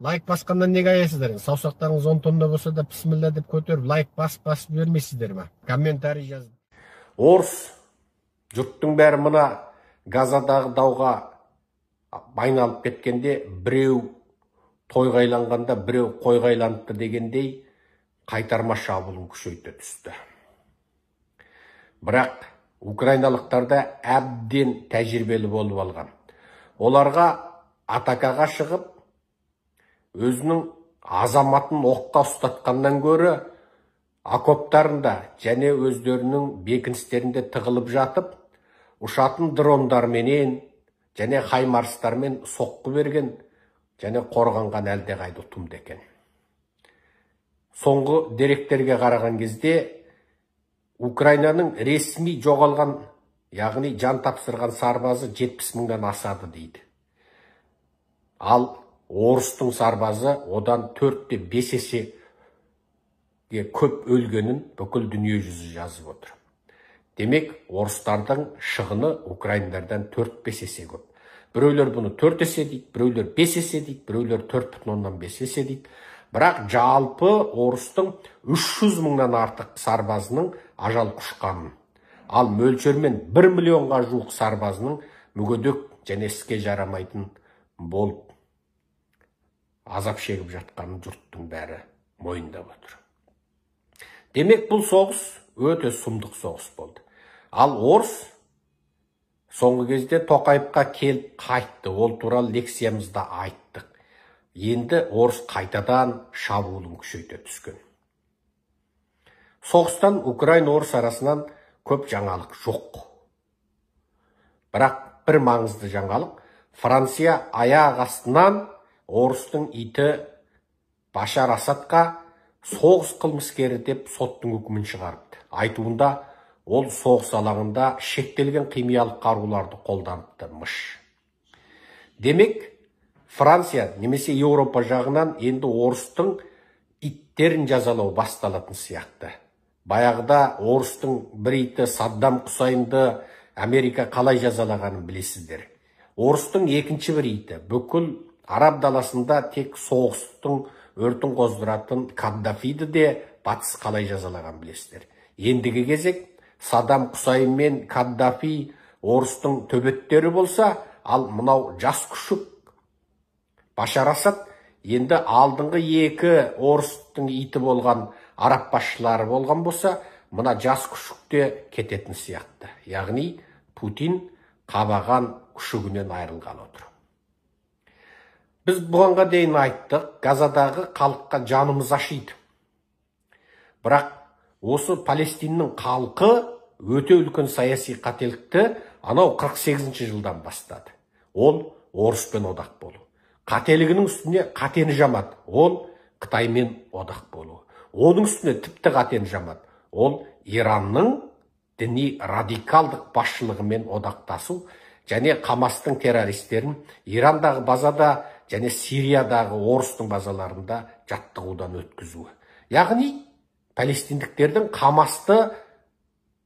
Лайк басқаннан неге аяйсыздар? Саусақтарыңыз 10 тонна болса да, бісміллә деп көтеріп, лайк басып жібермейсіздер ма? Комментарий жазып. Орыс жұрттың бәрі мына Газадағы дауға айналып кеткенде, біреу тойға айланғанда, біреу қойға айланыпты дегендей, қайтарма шабуылын күшейте түсті. Бірақ украиналықтар да әбден тәжірибелі болып алған. Оларға атакаға шығып, өзінің азаматын оққа ұстатқаннан гөрі окоптарында және өздерінің бекіністерінде тығылып жатып, ұшатын дрондарменен және хаймарстармен соққы берген және қорғанған әлдеқайда ұтымды екен. Соңғы деректерге қараған кезде, Украинаның ресми жоғалған, яғни жан тапсырған сарбазы 70 мыңнан асады дейді. Ал орыстың сарбазы одан 4-5 есеге көп өлгенін бүкіл дүние жүзі жазып отыр. Демек, орыстардың шығыны украиндардан 4-5 есе көп. Біреулер бұны 4 есе дейді, біреулер 5 есе дейді, біреулер 4,5 есе дейді. Бірақ жалпы орыстың 300 мыңнан артық сарбазының ажал құшқанын, ал мөлшермен 1 миллионға жуық сарбазының мүгедек және іске жарамайтын болып азап шегіп жатқанын жұрттың бәрі мойындап отыр. Демек, бұл соғыс өте сұмдық соғыс болды. Ал орыс соңғы кезде Тоқаевқа келіп қайтты. Ол туралы лекциямызда айттық. Енді орыс қайтадан шабуылын күшейте түскен. Соғыстан украин-орыс арасынан көп жаңалық жоқ. Бірақ бір маңызды жаңалық: Франция аяқ астынан орыстың иті Башар Асадқа соғыс қылмыскері деп соттың үкімін шығарыпты. Айтуында, ол соғыс алаңында шектелген химиялық қаруларды қолданыпты мыш. Демек, Франция немесе Еуропа жағынан енді орыстың иттерін жазалау басталатын сияқты. Баяғыда орыстың бір иті Саддам Құсайынды Америка қалай жазалағанын білесіздер. Орыстың екінші бір иті, бүкіл араб даласында тек соғыстың өртін қоздыратын Каддафиді де батыс қалай жазалаған білесіздер. Ендігі кезек Саддам Құсайын мен Каддафи орыстың төбеттері болса, ал мынау жас күшік Башар Асад енді алдыңғы екі орыстың иті болған араб басшылары болған болса, мына жас күшік те кететін сияқты. Яғни Путин қабаған күшігінен айырылғалы отыр. Біз бұғанға дейін айттық, Газадағы халыққа жанымыз ашиды. Бірақ осы Палестиннің халқы өте үлкен саяси қателікті анау 48 жылдан бастады. Ол орыспен одақ болу. Қателігінің үстіне қатені жамады. Ол Қытаймен одақ болу. Оның үстіне тіпті қатені жамады. Ол Иранның діни радикалдық басшылығымен одақтасу және Хамастың террористерін Ирандағы базада және Сириядағы орыстың базаларында жаттығудан өткізуі. Яғни палестиндіктердің Хамасты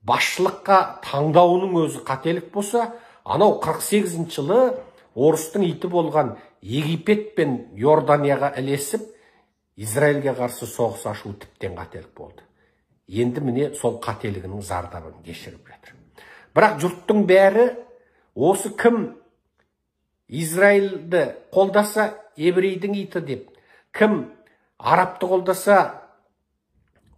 басшылыққа таңдауының өзі қателік болса, анау 48 жылы орыстың иті болған Египет пен Иорданияға ілесіп, Израильге қарсы соғыс ашу тіптен қателік болды. Енді міне сол қателігінің зардабын кешіріп жатыр. Бірақ жұрттың бәрі осы кім Израильді қолдаса, еврейдің иті деп, кім арабты қолдаса,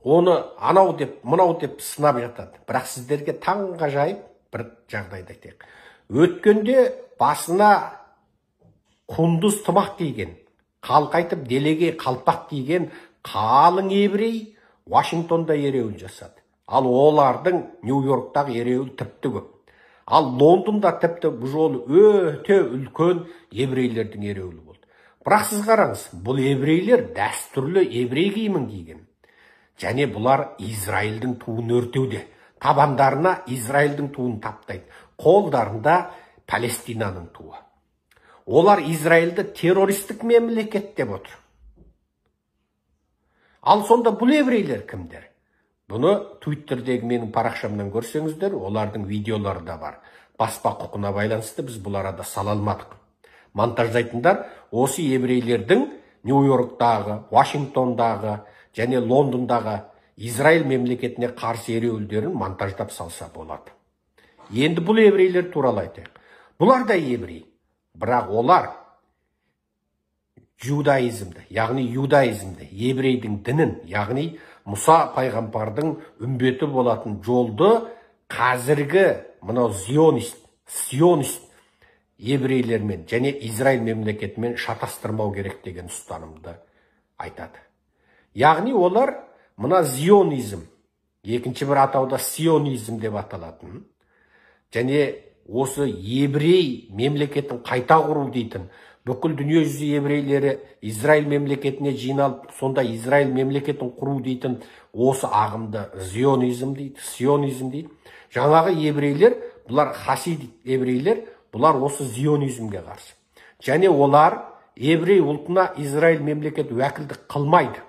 оны анау деп, мынау деп сынап жатады. Бірақ сіздерге таңғажайып бір жағдайды айтайық. Өткенде басына құндыз тымақ киген, қалқайтып делегей қалпақ киген қалың еврей Вашингтонда ереуіл жасады. Ал олардың Нью-Йорктағы ереуіл тіпті көп. Ал Лондонда тіпті бұл жолы өте үлкен еврейлердің ереуілі болды. Бірақ сіз қараңыз, бұл еврейлер дәстүрлі еврей киімін киген. Және бұлар Израильдің туын өртеуде. Табандарына Израильдің туын таптайды. Қолдарында Палестинаның туы. Олар Израильді террористік мемлекет деп отыр. Ал сонда бұл еврейлер кімдер? Бұны Твиттердегі менің парақшамнан көрсеңіздер, олардың видеолары да бар. Баспа құқына байланысты біз бұл арада сала алмадық. Монтаждайтындар осы еврейлердің Нью-Йорктағы, Вашингтондағы және Лондондағы Израиль мемлекетіне қарсы ереуілдерін монтаждап салса болады. Енді бұл еврейлер туралы айтайық. Бұлар да еврей, бірақ олар юдаизмді, яғни юдаизмді, еврейдің дінін, яғни Мұса пайғамбардың үмбеті болатын жолды қазіргі мынау зионист, сионист еврейлермен және Израиль мемлекетімен шатастырмау керек деген ұстанымды айтады. Яғни олар мына зионизм, екінші бір атауда сионизм деп аталатын, және осы еврей мемлекетін қайта құру дейтін, бүкіл дүниежүзі еврейлері Израиль мемлекетіне жиналып, сонда Израиль мемлекетін құру дейтін осы ағымды зионизм дейді, сионизм дейді. Жаңағы еврейлер, бұлар хасид еврейлер, бұлар осы зионизмге қарсы. Және олар еврей ұлтына Израиль мемлекеті уәкілдік қылмайды.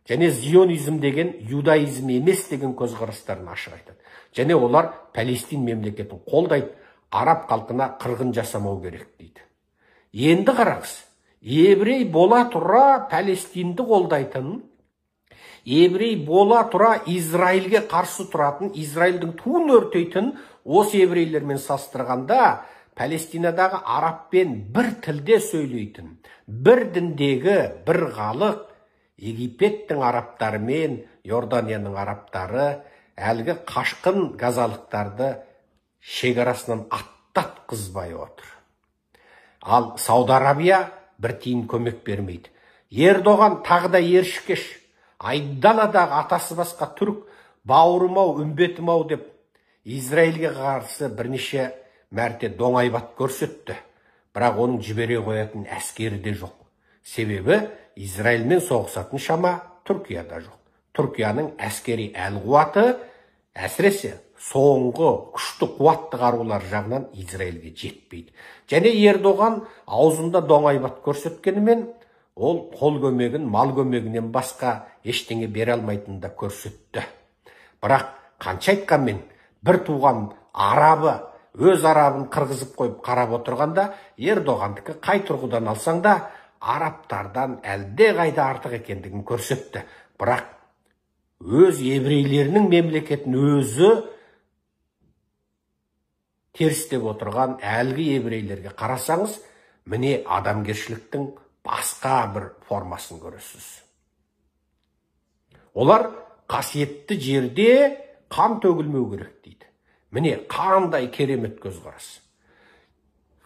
Және зионизм деген юдаизм емес деген көзқарастарын ашық айтады. Және олар Палестин мемлекетін қолдайды, араб халқына қырғын жасамау керек дейді. Енді қараңыз, еврей бола тұра Палестинді қолдайтын, еврей бола тұра Израильге қарсы тұратын, Израильдің туын өртейтін осы еврейлермен салыстырғанда Палестинадағы арабпен бір тілде сөйлейтін, бір діндегі бір халық Египеттің арабтары мен Иорданияның арабтары әлгі қашқын газалықтарды шекарасынан аттатқызбай отыр. Ал Сауд Арабия бір тиын көмек бермейді. Ердоған тағы да ершікеш, айдаладағы атасы басқа түрік, бауырым-ау, үмбетім-ау деп Израильге қарсы бірнеше мәрте доңайбат көрсетті. Бірақ оның жібере қоятын әскері де жоқ. Себебі Израильмен соғысатын шама Түркияда жоқ. Түркияның әскери әл-қуаты, әсіресе соңғы күшті қуатты қарулар жағынан Израильге жетпейді. Және Ердоған аузында доңайбат көрсеткенімен, ол қол көмегін, мал көмегінен басқа ештеңе бере алмайтынын да көрсетті. Бірақ қанша айтқанмен бір туған арабы өз арабын қырғызып қойып қарап отырғанда, Ердоғандікі қай тұрғыдан алсаң да арабтардан әлде қайда артық екендігін көрсетті. Бірақ өз еврейлерінің мемлекетін өзі терістеп отырған әлгі еврейлерге қарасаңыз, міне адамгершіліктің басқа бір формасын көресіз. Олар қасиетті жерде қан төгілмеу керек дейді. Міне қандай керемет көзқарас.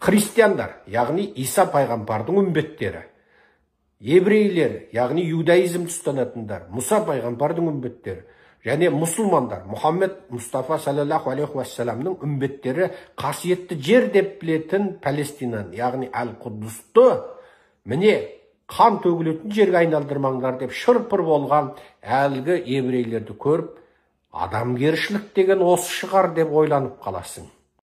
Христиандар, яғни Иса пайғамбардың үмбеттері, еврейлер, яғни иудаизмді ұстанатындар, Мұса пайғамбардың үмбеттері, және мұсылмандар, Мұхаммед Мұстафа саллаллаху алейхи уассаламның үмбеттері қасиетті жер деп білетін Палестинаны, яғни Әл-Құддусты міне қан төгілетін жерге айналдырмаңдар деп шырпыр болған әлгі еврейлерді көріп, адамгершілік деген осы шығар деп ойланып қаласың.